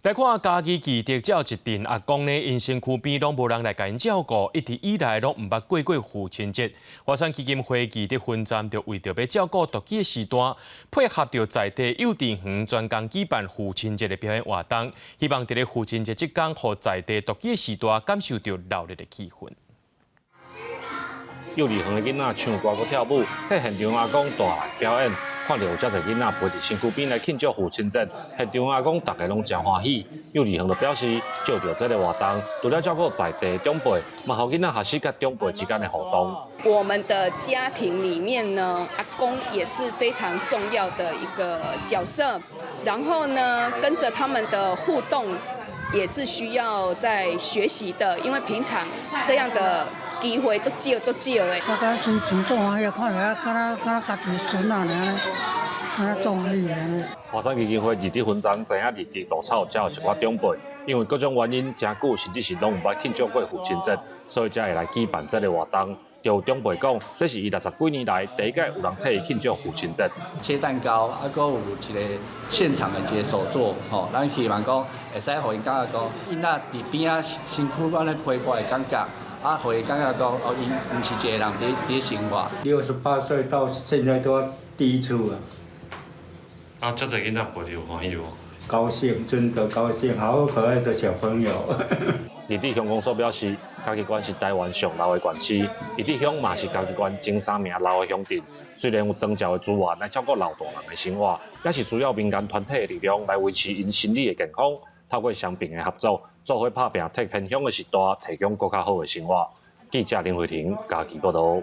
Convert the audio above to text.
來看嘉義義德遮有一陣阿公呢，𪜶身軀邊攏無人來共𪜶照顧，一直以來攏毋捌過過父親節。華山基金會義德分站就為著欲照顧獨居的序大，配合著在地幼稚園專工舉辦父親節的表演活動，希望佇咧父親節這工，予在地獨居的序大感受著熱鬧的氣氛。幼稚園的囡仔唱歌閣跳舞，替現場阿公帶來表演。看著有遮濟囡仔陪佇身軀邊來慶祝父親節，現場阿公逐家攏誠歡喜。幼稚園就表示，藉著這个活動，除了照顧在地長輩，嘛予囡仔學習佮長輩之間的互動。我們的家庭裡面呢，阿公也是非常重要的一個角色。然後呢，跟着他們的互動，也是需要在學習的，因為平常這樣的機會足少足少的。我感覺心情足歡喜，看著敢若敢若家己孫仔爾呢，敢若足歡喜按呢。華山基金會義德分站知影義德路草遮有一寡長輩，因為各種原因，誠久甚至是攏毋捌慶祝過父親節，所以才會來舉辦這个活動。就有長輩講，這是伊六十幾年來第一擺有人替伊慶祝父親節。切蛋糕，啊，閣有一個現場的一個手作，吼，咱希望講會使予𪜶感覺講，囡仔佇邊仔身軀按呢陪伴的感覺，啊，予伊感覺講，哦，𪜶毋是一個人佇佇生活。68歲到現在都第一次啊！啊，遮濟囡仔陪你有歡喜無？高興，真的高興，好可愛的小朋友。義德鄉公所表示，嘉義縣是台灣上老的縣市，義德鄉嘛是嘉義縣前三名老的鄉鎮。雖然有長照的資源來照顧老大人的生活，也是需要民間團體的力量來維持𪜶心理的健康。透過雙邊的合作，做伙拍拚，替偏鄉的序大提供閣較好的生活。記者林慧婷嘉義報導。